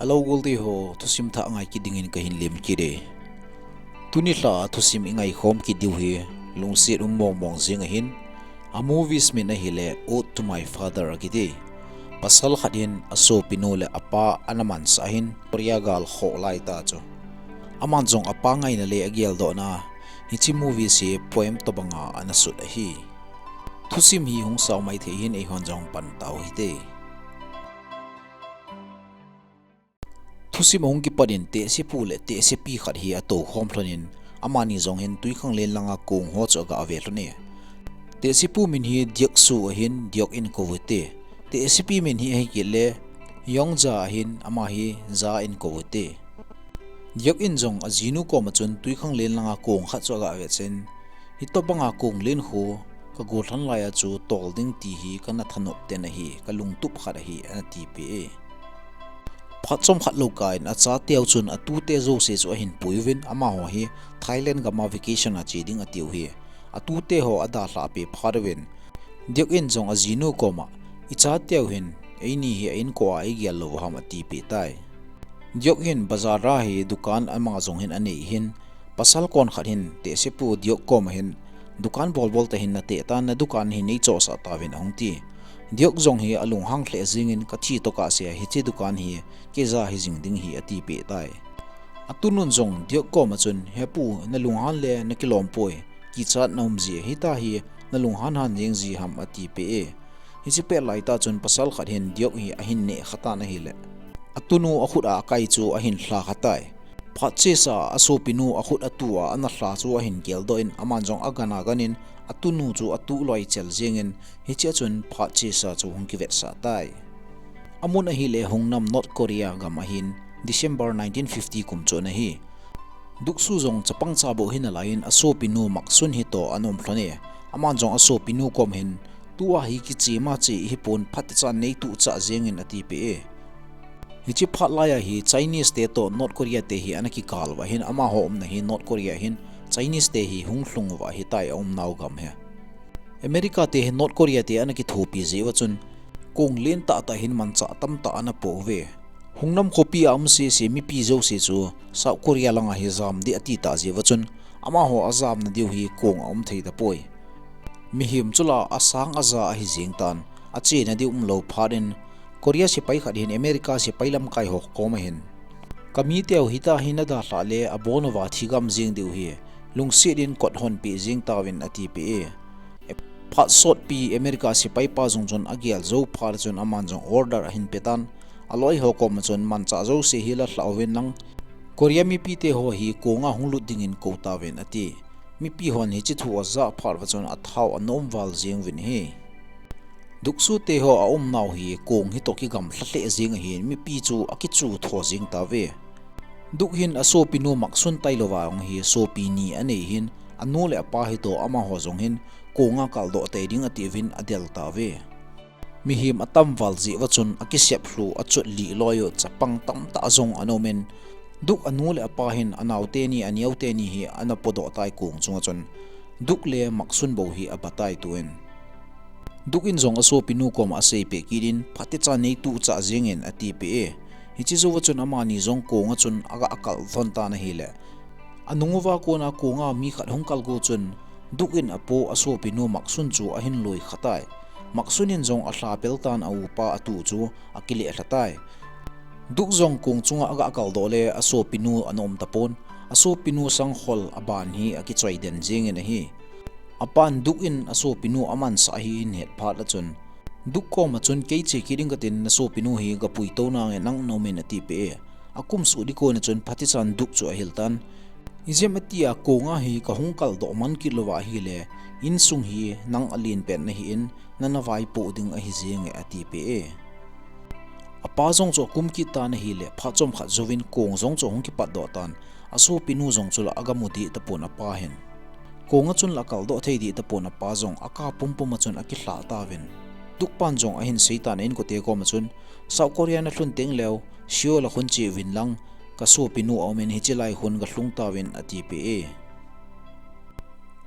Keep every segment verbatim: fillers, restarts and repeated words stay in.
Hello, Goldie ho, thusim thah ngai kit dingin kahin lemkit e. Tuni lha thusim i ngaikhom kit diu hi lungset um mong mong jing ahin, a movies min ahile Ode to My Father akiti. Pasal khat hin asopinu le apa ana mansah ahin, Korea gal khoh lai ta chu. Aman jong apa ngaina le ageldohna hiche movies hi poem tobanga ana sut ahi. Thusim hi hung sao maithei hin eihon jong pan tau hite. Thusim ahung kipat in tehsepu le tehsepi khat hi atoukhom lhonin, amani jong hin twikhanglen langa kong ho chu aga ve lhon e. Tehsepu min hi Deok Soo ahin, Deok in kou hite. Tehsepi min hi ahikit le Yong Ja ahin, ama hi Ja in kou hite. Deok in jong ajinu koma chun twikhanglen langa kong khat chu aga ve chen, hitobanga kong len khu kagollhan laiya chu tol ding ti hi kana thanop ten ahi, kalungtup khat ahi, ana tipeh e. Phat chomkhat lou kah in achateu chun atute jouse chu ahin pui uvin, amaho hi Thailand gama vacation a che ding atiu hi. Atute ho adalhah peh phat uvin, Deok in jong ajinu koma, ichateu hin eini hi a inko a eigel lou ham, atipeh tai. Deok hin bazar a hi dukan ama jong hin anei hin, pasal kon khat hin tehsepu Deok koma hin, dukan bolbol tah in nateh tan, nadukan hi neichohsah tauvin, ahung ti. Deok jong hi alunghang lheh jengin, kathi tokah sea hiche dukan hi keija hijing ding ahi, atipeh tai. Atunun jong Deok koma chun, hepu, nalunghan le nakilom poi, kichat na um ji ahitai, nalunghan han jeng ji ham, atipeh e. Hiche pet laitah chun pasal khat hin Deok hi ahin neh khatan ahile, atunu akhut a akai chu ahin lha khatai. Phat chesa asopinu akhut atu a ana lha chu ahin geldoh in, aman jong agan aganin atunu chu atuh loi chel jengin, hichea chun phat chesa chu hung kivetsah tai. Amun ahile hungnam North Korea gam ahin, December nineteen fifty kum chu ana hi. Deok Soo jong chapang cha bou hi nalaiyin asopinu Mak Sun hitoh ana um lhon e. Aman jong asopinu kom hin, tua hi kichema che ihipon, phatechan neituh chah jengin, atipeh e. Hiche phat laiya hi Chinese te toh North Korea te hi ana kikal uva hin, amaho umna hi North Korea hin, Chinese te hi hung lhung uva ahitai, aumnau gam hi. America te hi North Korea te ana kithopi jeh uva chun, kong len tahtah hin manchah tamtah ana po uve. Hungnam khopi a um sese mipi jouse chu South Korea langa hi jam ding ati tah jeh uva chun, amaho ajamna diu hi kong aum thei tapoi. Mihem chu la asang aja ahi jeng tan, achena diu umlou phat in, Korea sepai khat hin America sepai lamkai ho koma hin, kamiteu hitia hi nadalhah le abon uva thigam jeng diu hi, lungset in kot honpeh jeng tauvin, atipeh e. Phat sotpi America sepai pa jong chun agel jou phat chun aman jong order ahin petan, aloi ho koma chun manchah jouse hi lalhah uvin lang, Korea mipite ho hi konga hung lut dingin kou tauvin, ati. Mipi hon hiche thu ajah phat uva chun athao ana um val jeng uvin ahi. Deok Soo te ho aumnau hi kong hitoh kigamlha lheh jeng ahin, mipi chu akichu tho jeng tauve. Deok hin asopinu Mak Sun tailouva jong hi sopi ni anei hin, anu le apa hitoh amaho jong hin konga kaldoh tei ding atiuvin adel tauve. Mihem atam val jeh uva chun akisep lhu, achot lih loi u chapang tamtah jong ana umin, Deok anu le apa hin anaote ni, aneo teni hi ana podoh tai kong chunga chun, Deok le Mak Sun bou hi abatai tuin. Deok in jong asopinu koma aseipeh kit in, phatechan neituh chah jengin, atipeh e. Hiche jouva chun amani jong konga chun aga kal lhon tan ahile, anung uva kona konga mi khat hung kalgo chun, Deok in apo asopinu Mak Sun chu ahin loi khatai. Mak Sun in jong alha pel tan, aupa atu chu akileh lhatai. Deok jong kong chunga aga kaldoh le asopinu ana um tapon, asopinu sang khol aban hi akichoi den jengin ahi. Apan Deok in asopinu amansah ahi ahin het phat a chun, Deok koma chun, kei che kit ding katin, nasopinu hi gapui tou nange, nang naumin, atipeh e. Akum suh ding kona chun phatechan Deok chu ahil tan. Ijeh inem itia konga hi kahung kaldoh man kit louva ahile, insung hi nang alen pen nahin, nana vaipoh ding ahi jenge, atipeh e. Apa jong chu akum kit tan ahile, phat chomkhat jouvin kong jong chu ahung kipatdoh tan, asopinu jong chu la agamu deh tapon apa hin. Konga chun la akaldoh thei deh tapon apa jong akap pumpum a chun akilhah tauvin. Deok pan jong ahin seitan a inkote koma chun, South Korea nalhun teng leu, Seoul a khun che uvin lang, kasopinu aumin, hiche lai khun galhung tauvin, atipeh e.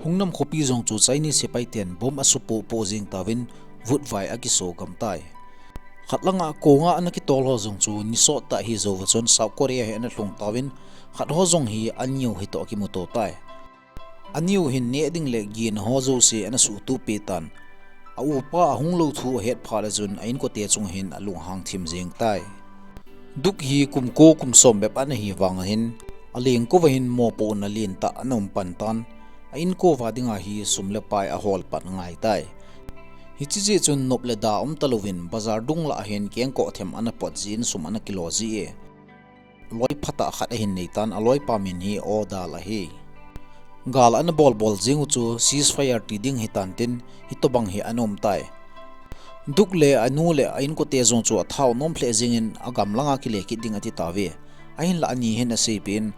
Hungnam khopi jong chu Chinese sepai ten bomb asupoh poh jeng tauvin, vutvai akiso gam tai. Khat langa konga ana kitol ho jong chu nisot tah hi jou va chun South Korea hi ana lhung tauvin, khat ho jong hi aniu hi toh akimuto tai. Aniu hin neh ding le gin ho jouse ana suhtup peh tan. A upa ahung lou thu ahet phat le chun a inkote chung hin alunghang thim jeng tai. Duk hi kum ko kum som bep ana hi vang hin, alengkova hin mopohna lentah ana um pan tan, a inko va dinga hi sum le pai ahol pan ngai tai. Hiche jeh chun nop le da um talouvin bazar dung lah hin kengkoh them ana pot jin sum ana kilo ji e. Loi phatah khat ahin nei tan, aloipa min hi Aw Dal ahi. Gal ana bolbol jing u chu ceasefire ti ding hitan tin, hitobang hi ana um tai. Duk le anu le a inkote jong chu athau nom lheh jengin agam langa kile kit ding ati tauve. Ahinlah ani hin aseipeh in,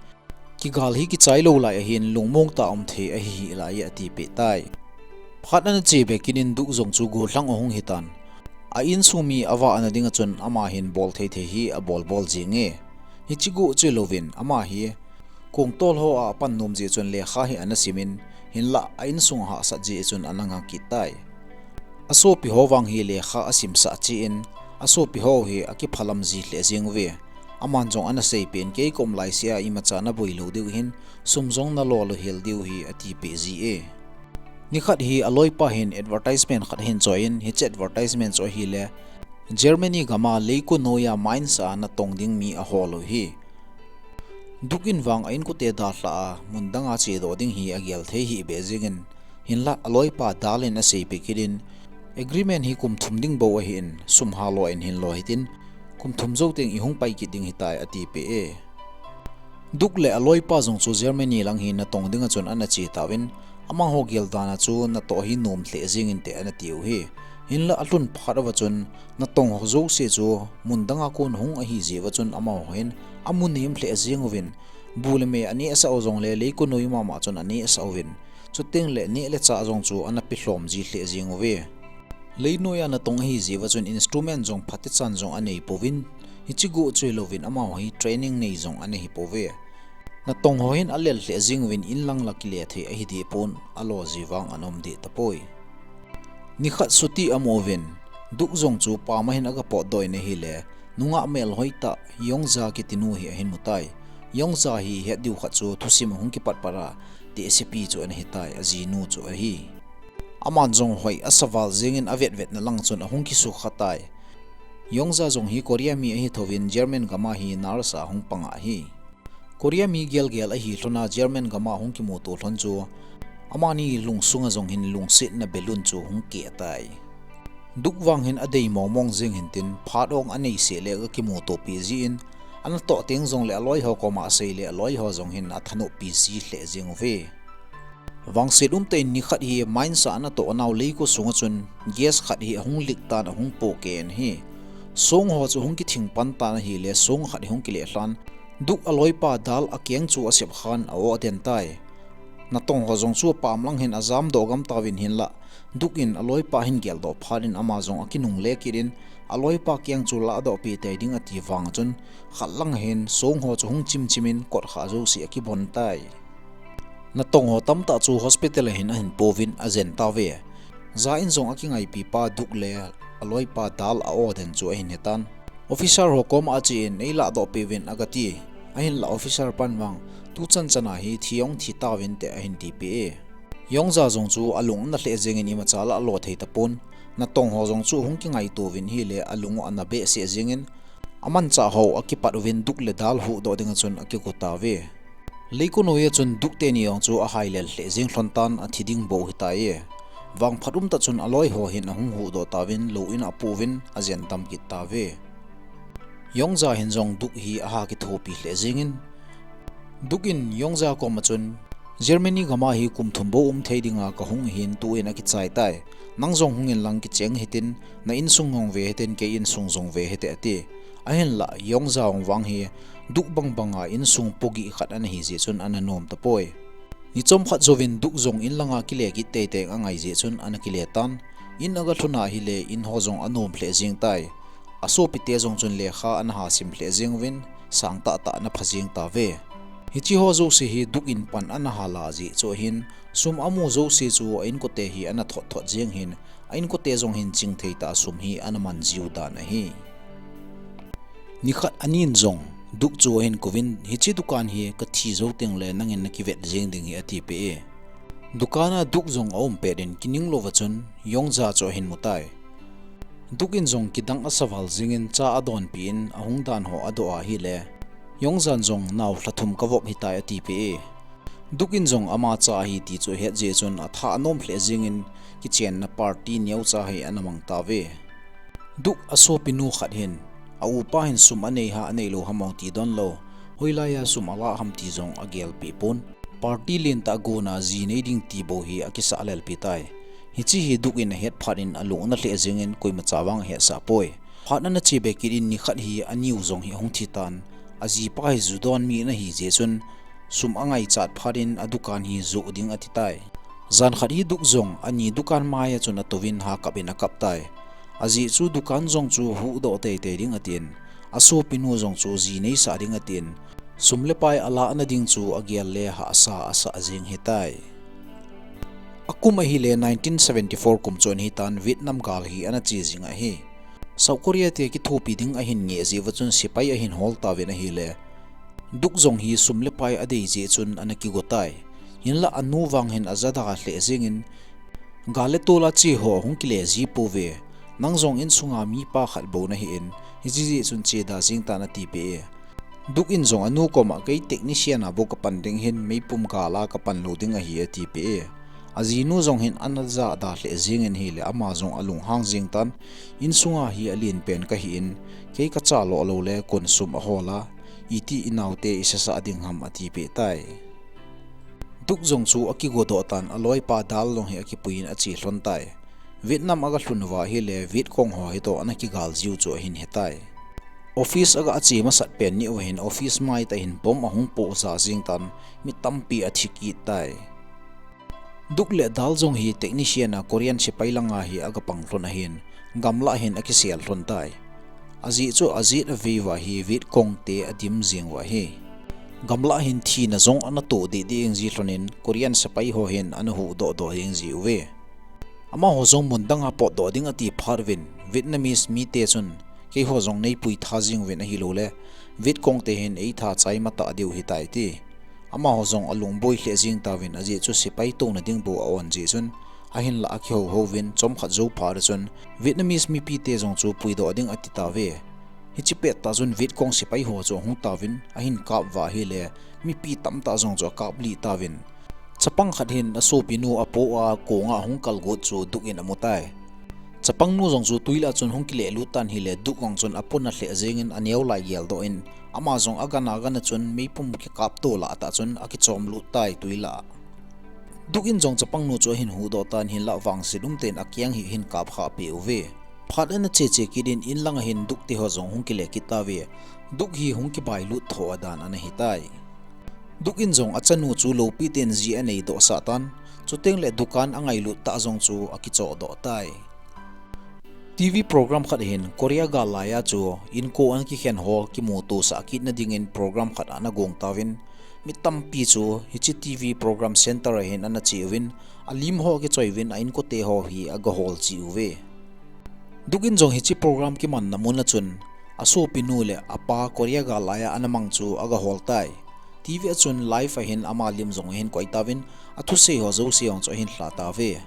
kigal hi kichai lou lai ahin, lungmong tah a um thei ahi hih lai e ati peh tai. Phat ana che be kit in Duk jong chu gollhang ahung hitan. A insung mi avah ana ding a chun ama hin bol thei thei hi abolbol jing e. Hiche goh chu louvin ama hi kongtol ho a apan nom jeh chun lekha hi ana simin, hinlah a insung hahsat jeh chun ana ngah kit tai. Asopi ho vang hi lekha asimsah cheh in, asopi ho hi akiphalam ji lheh jeng uve. Aman jong ana seipeh in, kei kaum laisea imacha naboi lou diu hin, sum jong nalo lou hel diu hi atipeh ji e. Nikhat hi aloipa hin advertisement khat ahin choi in, hiche advertisement chu ahile, Germany gama leiko noiya mines a natong ding mi ahol u hi. Duk in vang a inkote dalha a, mun danga chedoh ding hi agel thei hih beh jengin, hinlah aloipa Dal in aseipeh kit in, agreement hi kum thum ding bou ahin, sum halo in hinlo hitin, kum thum jou teng ihung pai kit ding hitai atipeh e. Duk le aloipa jong chu Germany lang hi natong dinga chun ana che tauvin, amaho gel dan a chu natoh hi nom lheh jengin te ana tiu hi. Hinlah alhun phat uva chun, natong ho jouse chu mun danga kon hung ahi jeh uva chun amaho hin amu nem lheh jeng uvin, bu le me anehsah u jongle leiko noi mama chun anehsah uvin, chuteng le neh le chah jong chu ana pelhom ji lheh jeng uve. Leinoiya natong ahi jeh uva chun instrument jong phatechan jong anei pouvin, hiche goh chu hilouvin amaho hi training nei jong ana hi pouve. Natong ho hin alel lheh jeng uvin, in lang la kile thei ahi deh pon, alo ji vang ana um deh tapoi. Nikhat chuti amu uvin, Duk jong chu pam ahin aga potdoh in ahile, nungah melhoi tah Yongja kitinu hi ahin mu tai. Yongja hi het diu khat chu thusim ahung kipat pat a, tehsepi chu ana hitai, ajinu chu ahi. Aman jong hoi asa val jengin avetvetna lang chun ahung kisukha tai. Yongja jong hi Korea mi ahi thouvin German gama hi nurse a ahung pang ahi. Korea mi gelgel ahi lhona German gama hung kimuto lhon chu amani lungsunga jong hin lungsetna balloon chu hung keh tai. Duk vang hin adei mongmong jeng hintin, phat ong anei seh le aga kimutopi jin, anatoh teng jongle aloi ho koma asei le aloi ho jong hin athanoppi ji lheh jeng uve. Vangset umtah in nikhat hi mines a anatoh nau leiko sunga chun gas khat hi ahung leak tan ahung pohkeh in ahi. Song ho chu hung kithing pan tan ahile song khat hi hung kileh lhan, Duk aloipa Dal akeng chu asep khan a-oh aden tai. Natong ho jong chu pam lang hin ajamdoh gam tauvin hinlah, Duk in aloipa hin geldoh phat in ama jong akinungle kit in, aloipa keng chu ladohpi tei ding ati vang chun, khat lang hin song ho chu hung chimchim in kot kha jouse akibon tai. Natong ho tamtah chu hospital a hin ahin pouvin ajen tauve. Ja in jong akingaipi pa Duk le aloipa Dal a-oh den chu ahin hetan. Officer ho koma achen, eiladohpi uvin agati. Ahinlah officer pan vang, tuchan chana hi thi ong thi tauvin te ahin tipeh e. Yongja jong chu alung ana lheh jengin imacha la alo thei tapon. Natong ho jong chu hung kingaito uvin ahile alung u ana behseh jengin, amanchah ho akipat uvin Duk le Dal huhdoh dinga chun akigo tauve. Leiko noiya chun Duk teni jong chu ahailel lheh jeng lhon tan, athi ding bou hitai e. Vangphat umtah chun aloi ho hin ahung huhdoh tauvin lou in apouvin ajen dam kit tauve. Yongja hin jong Duk hi aha kithopi lheh jengin, Duk in Yongja koma chun, Germany gama hi kum thum bou um thei dinga kahung ahin, tu in akichai tai. Nang jong hung in lang kicheng hitin, na insung jong ve hitin, kei insung jong ve hite ati. Ahinlah Yongja jong vang hi Duk bangbanga insung pogih khat ana hi jeh chun ana nom tapoi. Ni chomkhat jouvin Duk jong in langa kile kit teitei angai jeh chun ana kile tan. In aga lhun ahile in ho jong anom lheh jeng tai. Asopite jong chun lekha ana hasim lheh jeng uvin, sangtah tah ana pha jeng tauve. Hiche ho jouse hi Duk in pan ana hala jeh chu ahin, sum amu jouse chu a inkote hi ana thot thot jeng hin, a inkote jong hin chingthei tah a sum hi ana man jiu dan ahi. Nikhat anin jong Duk chu ahin kouvin, hiche dukan hi kathi jou tengle nangin nakivet jeng ding ahi, atipeh e. Dukan a Duk jong aum pet in kining louva chun Yongza chu ahin mutai. Duk in jong kidang asa val jingin cha adonpi in ahung dan ho adoh ahile, Yongzan jong nao lha thum kavop hitai atipeh e. Duk in jong ama cha ahi ti chu ahet jeh chun atha anom lheh jingin kichenna party neocha hi ana mang tauve. Duk asopinu khat hin, aupa hin sum anei ham aneilou ham ti donlou, hoilaiya sum alah ham ti jong agelpeh pon. Party lentah gonna ji nei ding ti bou hi akisah lelpi tai. Hiche hi Duk in ahet phat in alung ana lheh jingin koimacha vang ahetsah poi. Phat ana che be kit in nikhat hi aniu jong hi ahung thi tan, ajipa hi ju don mi ana hi jeh chun, sum angaichat phat in adukan hi joh ding atitai. Jan khat hi Duk jong ani dukan maiya chun atouvin hakap in akap tai. Ajeh chu dukan jong chu huhdoh teitei ding atin, asopinu jong chu ji neisah ding atin, sum le pai alahna ding chu agel le hahsa asah jeng hitai. Akum ahile nineteen seventy-four kum chu ana hitan, Vietnam gal hi ana che jing ahi. South Korea te kithopi ding ahin ngeh jeh uva chun sepai ahin hol tauvin ahile, Duk jong hi sum le pai adei jeh chun ana kigo tai. Hinlah anu vang hin ajada lheh jingin, gal le tol a che ho hung kile ji pouve, nang jong insunga mipa khat bou nahin, hiche jeh chun cheda jeng tan atipeh e. Duk in jong anu koma kei technician a bou kapan ding ahin, meipum gal a kapan lou ding ahi atipeh e. Ajinu jong hin ana jada lheh jingin ahile ama jong alunghang jeng tan, insunga hi alen pen kahin, kei kacha lou loule kon sum ahol a, iti inaote isasah ding ham atipeh tai. Duk jong chu akigodoh tan, aloipa Dal jong hi akipuiyin ache lhon tai. Vietnam aga lhun uva ahile Vietcong ho hitoh ana kigal jiu chu ahin hetai. Office aga ache masat pen ni uva hin office maitah hin bomb ahung poh ja jeng tan, mi tampi athi kit tai. Duk le Dal jong hi technician a Korean sepai langa hi aga pang lhon ahin, gamlah hin akisel lhon tai. Ajeh chu ajet avei uva hi Vietcong te adim jeng uva ahi. Gamlah hin thina jong ana toh dehdeh jeng ji lhonin Korean sepai ho hin ana huhdoh doh jeng ji uve. Amaho jong mun danga potdoh ding ati phat uvin Vietnamese mite chun keiho jong neipui tha jeng uvin ahiloule Vietcong te hin eitha chai matah diu hitai ati. Amaho jong alungboi lheh jeng tauvin ajeh chu sepai touna ding bou a-on jeh chun ahinlah akihouhou uvin chomkhat jou phat a chun Vietnamese mipite jong chu puidoh ding ati tauve. Hiche pettah chun Vietcong sepai ho chu ahung tauvin ahin kap uva ahile mipi tamtah jong chu akaplih tauvin. Chapang khat hin asopinu apo a konga ahung kalgot chu Duk in amutai. Chapangnu jong chu twi lah chun hung kilelut tan ahile Duk vang chun apona lheh jengin aneo lai geldoh in ama jong agana gana chun meipum kikapto lahtah chun akichomlut tai twi lah a. Duk in jong chapangnu chu ahin huhdoh tan hinlah vangset umtah in akeng hi ahin kapkhah peh uve. Phat ana cheche kit in in langa hin Duk teho jong hung kile kit tauve. Duk hi hung kibailut tho a dan ana hitai. Duk in jong achanu chu loupitah in ji aneidohsah tan, chutengle dukan angailut tah jong chu akichohdoh tai. TV program khat hin Korea gal laiya chu inko ana kikhen ho kimutosah kitna dingin program khat ana gong tauvin, mi tampi chu hiche TV program center a hin ana che uvin, alim ho akichoi uvin a inkote ho hi agahol cheh uve. Duk in jong hiche program kimanna muna chun asopinu le apa Korea gal laiya ana mang chu agahol tai. TV a chun live a hin ama lim jong ahin koi tauvin, athusei ho jouse jong chu ahin lha tauve.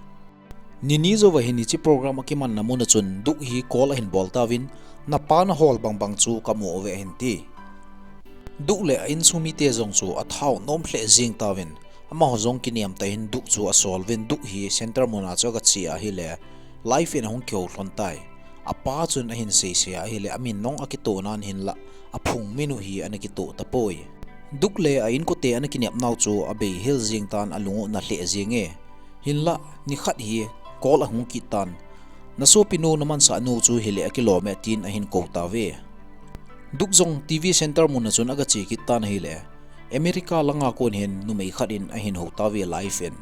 Nini jouva hin hiche program akimanna muna chun Duk hi call ahin bol tauvin, napa nahol bangbang chu kamu uve ahin ti. Duk le a insung mite jong chu athau nom lheh jeng tauvin, amaho jong kiniamtah in Duk chu asol uvin Duk hi center muna chu agache ahile, live in ahung kihou lhon tai. Apa chun ahin seisei ahile, amin nong akitoh nan hinlah, aphung min u hi ana kitoh tapoi. Duk le a inkote ana kinepnau chu abeihel jeng tan alung u ana lheh jenge. Hinlah, nikhat hi call ahung kit tan, nasopinu namansahnu chu hile akilom e tin ahin kou tauve. Duk jong TV center muna chun agache kit tan ahile, America langa kon hin numei khat in ahin hou tauve live in.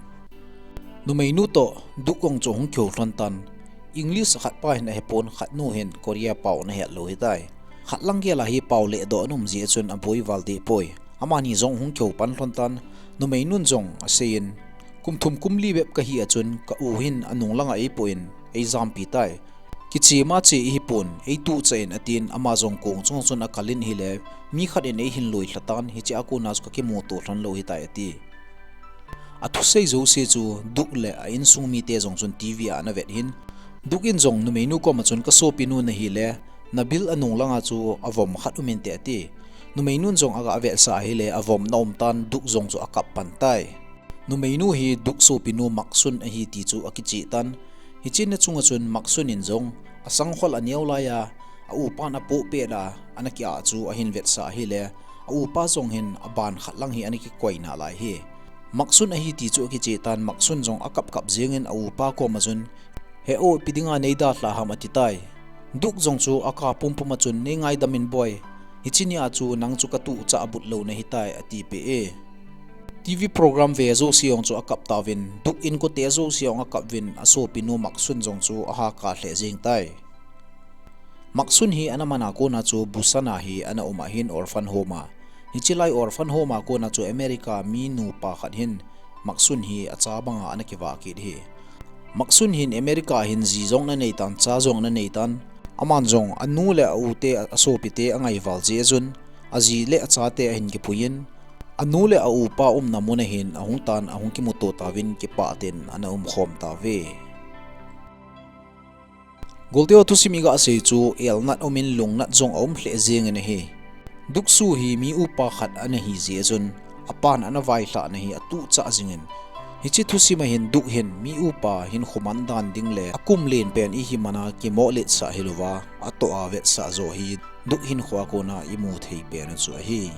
Numeinu toh Duk jong chu ahung kihou lhon tan, English khatpa hin ahepon khatnu hin Korea pao ana hetlou hitai. Khat lang gel a hi pao lehdoh ana um jeh a chun aboi val deh poi. Amani jong ahung kihou pan lhon tan, numeinun jong aseiyin, kum thum kum li bep kahi a chun ka u hin anung langa eipoh in, eijampi tai. Kichema che ihipon, eituh chah in atin, ama jong kong chunga chun akalin ahile, mi khat in eihin loilha tan, hiche a kona chu kakimuto lhon lou hitai ati. Athusei jouse chu Duke le a insung mite jong chun TV a ana vet hin, Duke in jong numeinu koma chun kasopinu nahile, nabil anung langa chu avom khat um inte ati. Numeinun jong aga vetsah ahile, avom na um tan, Duke jong chu akap pan tai. Numeinu hi Duke sopinu Maksun ahi ti chu akicheh tan. Hiche na chunga chun Maksun in jong asangkhol aneo laiya, a upan apoh pet a ana ki-ah chu ahin vetsah ahile, a upa jong hin aban khat lang hi ana kikoi nalai hi. Maksun ahi ti chu akicheh tan, Maksun jong akap kap jengin a upa koma chun, He o, ipi dinga neidalhah ham ati tai. Duke jong chu aka pumpum a chun, Neingaidam in boi. Hiche nia chu nang chu katuh chah abut lou nahitai atipeh e. TV program ve jouse jong chu akap tauvin, Duke inkote jouse jong akap uvin, asopinu Maksun jong chu ahakah lheh jeng tai. Maksun hi ana mana kona chu Busan a hi ana um ahin orphan home a. Hiche lai orphan home a kona chu America mi nupa khat hin Maksun hi acha banga ana kivah kit hi. Maksun hin America hin ji jong ana neitan, cha jong ana neitan. Aman jong anu le a u te, asopite angaival jeh a chun, aji le achate ahin kipuiyin, anu le a upa umna mun a hin ahung tan, ahung kimuto tauvin kipah tah in ana umkhom tauve. Golteu, thusim iga sei chu elnat umin lungnat jong aum lheh jengin ahi. Duke su hi mi upa khat ana hi jeh a chun, apan ana vailhahna hi atuh chah jingin, hiche thusim a hin Duke hin mi upa hinkho man dan ding le akum len pen ihi mana kimoh letsah hilouva, atoh a vetsah jo hi Duke hinkho a kona imu thei pen u chu ahi.